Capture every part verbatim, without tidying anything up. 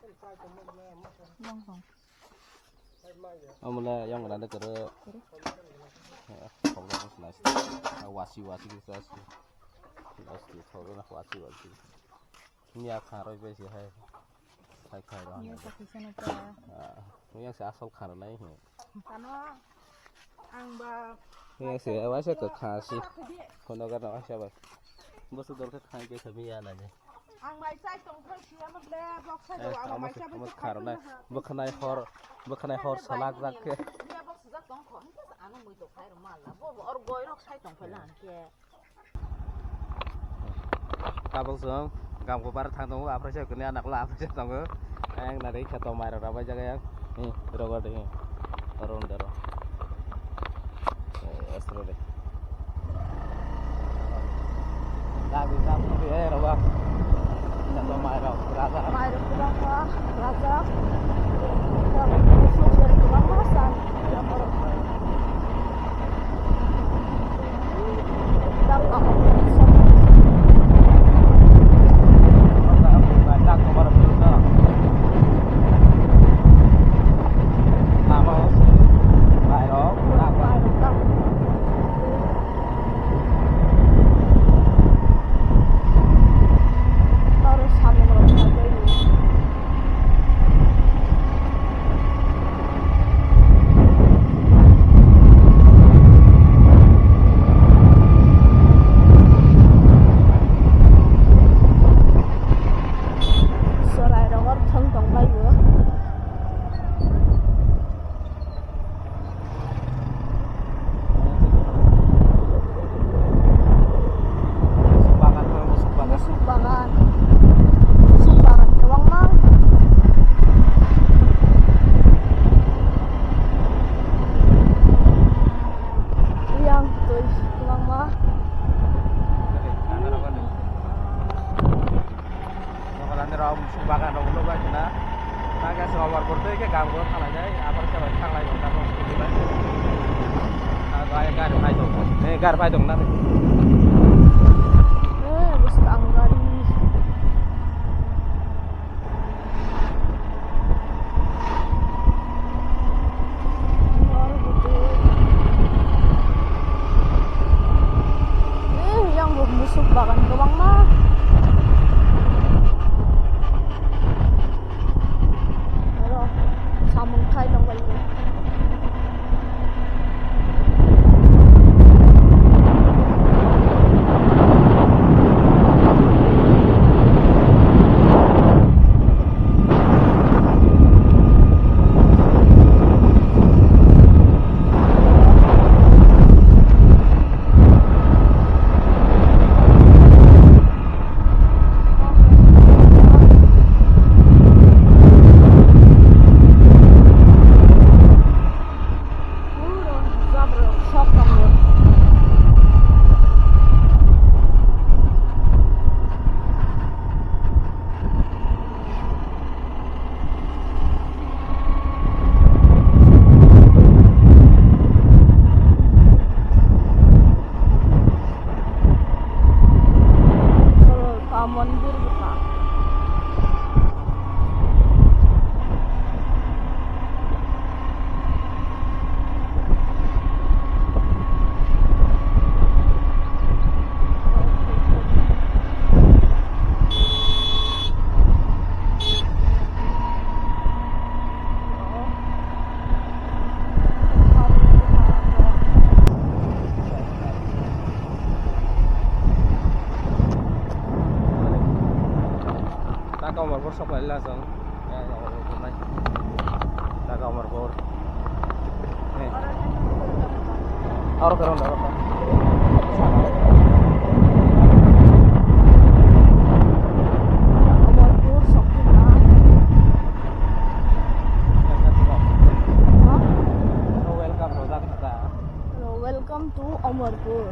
Long song. Amla yang mana de kere. Kere. Wasi wasi kita sih. Wasi thoro na wasi wasi. Ini apa roi besi hai. Hai khai roi. Ini apa kisah nak? Ah, ini yang si asal karena ini. Tano ang ba. Ini yang si waisa ke kasi. Kono karena waisa ba. Bosu dorka khai ke sabi ya na je. Ang mai chai tong thai siya mo ble, bok sai do, amo mai chai bai kharo nai, bwkhanai hor, bwkhanai hor salak jak khe. Ble bok sujak tong kho, hingke sa ano mui do khai rw mal la, bo, bo or goi rok sai tong phai la hingke. Tabok chwng Gamgo bar thang tongo, aphre se kuni anak la aphre se tongo. Ang nari khe tong mai rok rabai jaga yang. Hi, rogo de hi. Oro undi oro. Eh, astro de. Dabi, dabi, eh, roba. Dato mai rok, raja. Mai rok, raja, raja. Dabi, dabi, dabi, dabi, dabi. Chwrai rok oro thwng tong bai o. Musuk bagan, musuk bagan. Musuk bagan. Musuk bagan kwbangma. Yang twi kwbangma. Nokolani rok musuk bagan rok nukbai khna. Nang khe se Amarpur tei khe Gamgo thanglai nai, abar khe bai thanglai rok tabok scooty bai. Ah, bai gari phai tongo. Eh, gari phai tongo na. Eh, bwskang gari. Eh, yang bo musuk bagan kwbangma. Oro samung khai tongbaio. Oro ta mondir bwkha. Taka Amarpur sok lai la chwng. Taka Amarpur. Eh. Aro karon aro karon. Amarpur sok na. Ha? Welcome, Rojak Hata. Hello, welcome to Amarpur.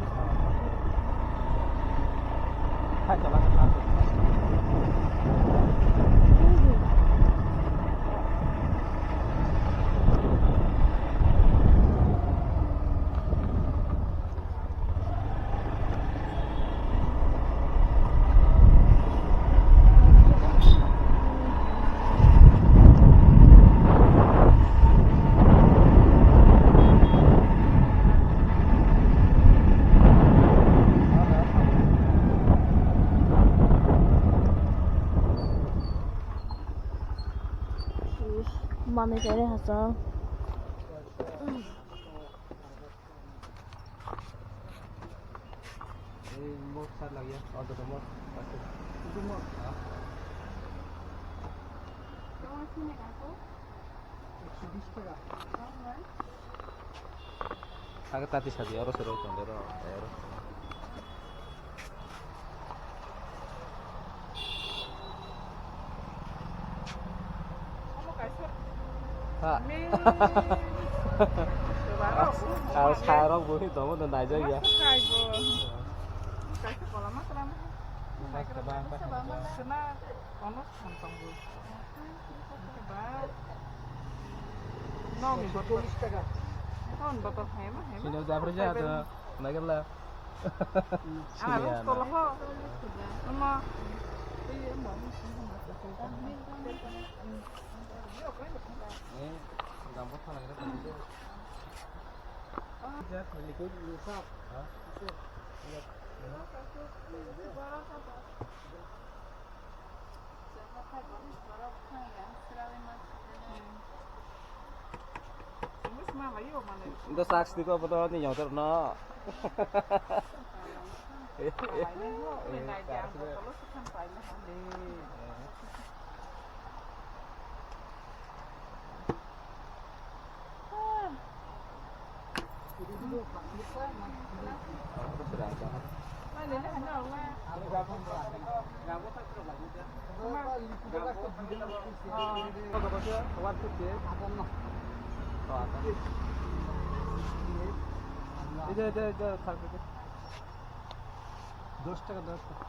Manwi khainai hachal. Ei mok sat lagya, auto mok. Itu mok. Ekso bish taka. Age tati sadi oro sero tongo ro, oro. Ha. Ang sarok bo hi tongo no naijak ya. Sini udah berjalan tuh, naik lah. Sini ya. Eh, gampang lah kita. Ndo sak sidi ko bodo ni yotor no. এই যে, এই যে, এই যে, থাক, থাক। দশ টাকা, দশ টাকা।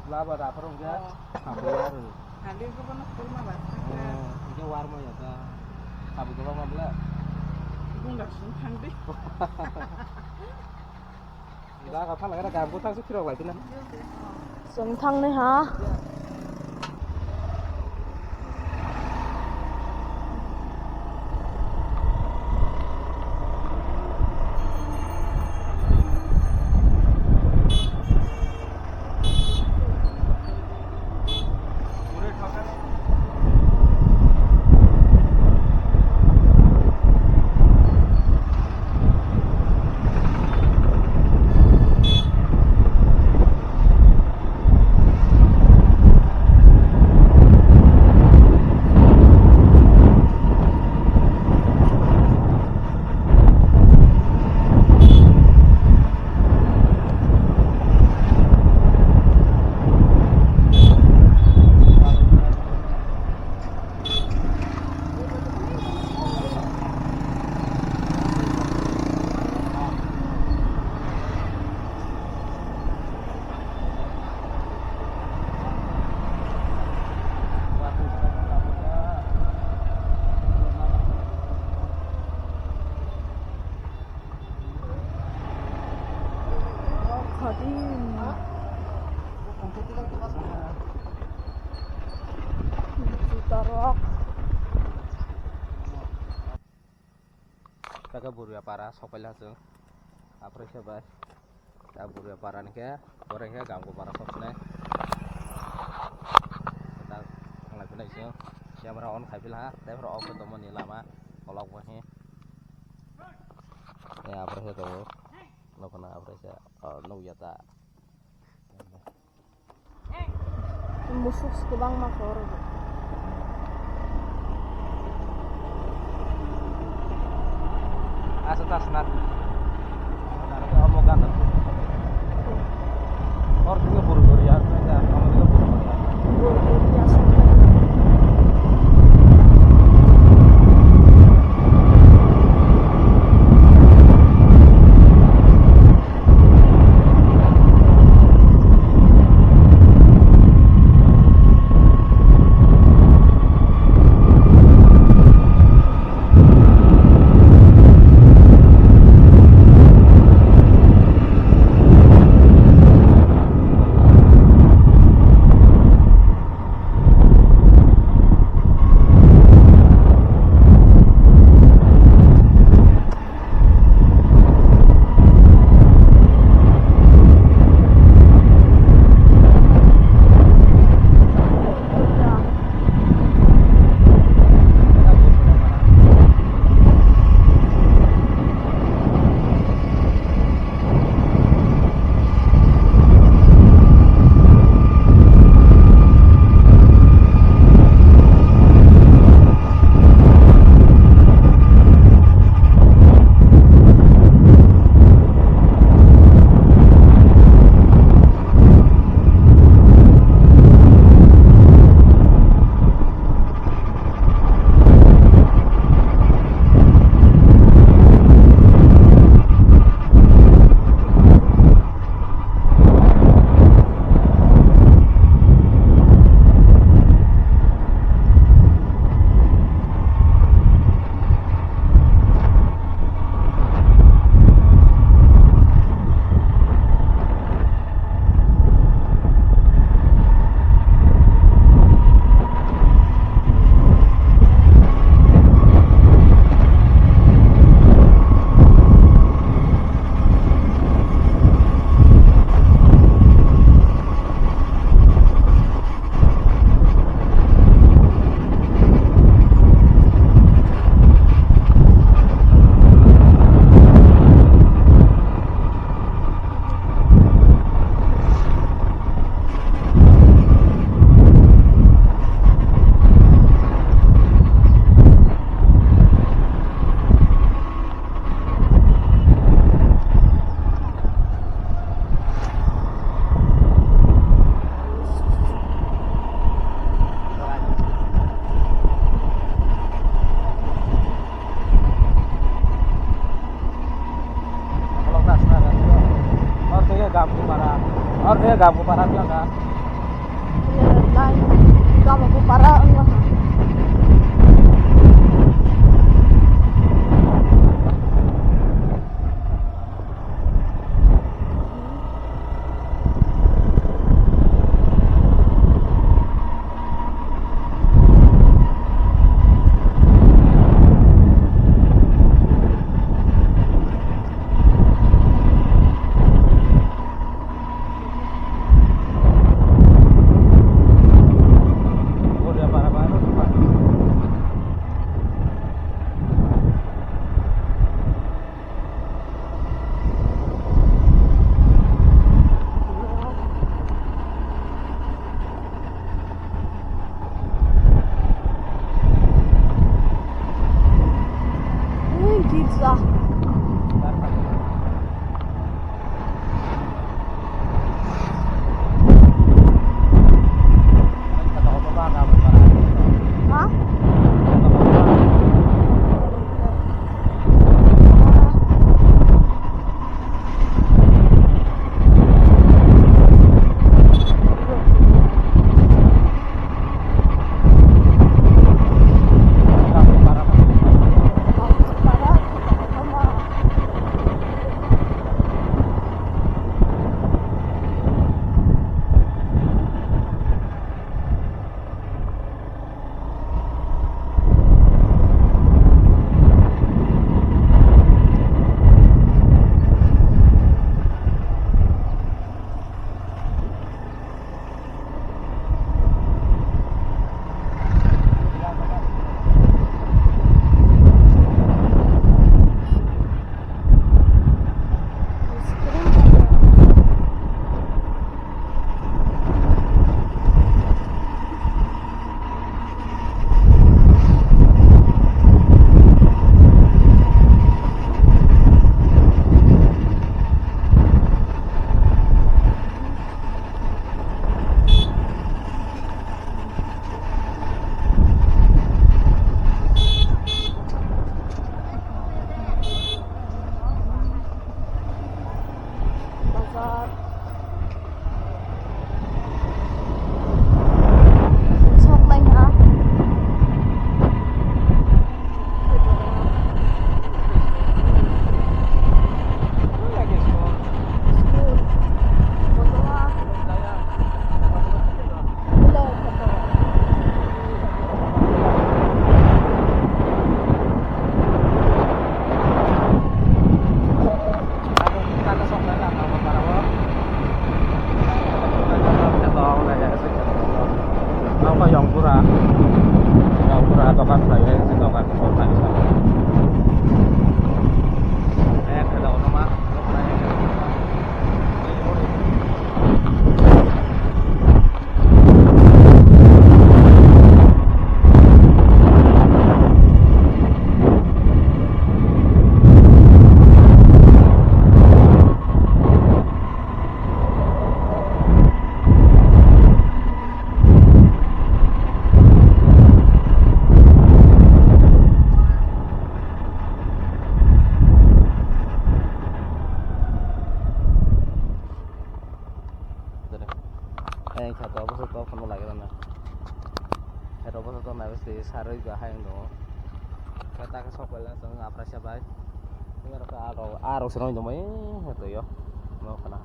Laba da pharo hwnkhe. Oh. Sabo ya ro. Hali ko bono kurma ba. Eh, hwnkhe warma ya da. Sabo ko ba mabla. Gunda sung thang di. Da ka phala gara gam ko thang su phirok lai dina. Sung thang ni ha. Juta rok. Kaka Buria para sopaila chwng. Apre khe bai. Ta Buria para ni khe, ore khe Gamgo para sok sinai. Ta thanglai philai chwng. Camera on khai phila ha. Tei phoro ok tongmani lama. Kolok bo hi. Ya, apre khe tongo. Nokna apre khe, oh, nukya ta. Musuk kwbangma khe oro bo. Asa ta swnam. Omo gana. Hor thwngwi buru gori ya, omo thwngwi buru gori ya. Buru gori ya, swnam. Para. Orde Gabgo para biya ka. Lai Gabgo para wngma. Bazar. Sok lai ha. School. Yongpura, Yongpura dokan khlai, dokan. Ang kha to bwswk to phano lagi rwna. Khe to bwswk to naiwi se sarwi ba hai wng tongo. Khe ta khe sok paila chwng aphraisa bai. Wng rok khe aro, aro se rwng tongmani he twi o. Nok khana.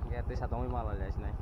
Gate twi sa tongwi ma lai lai sinai.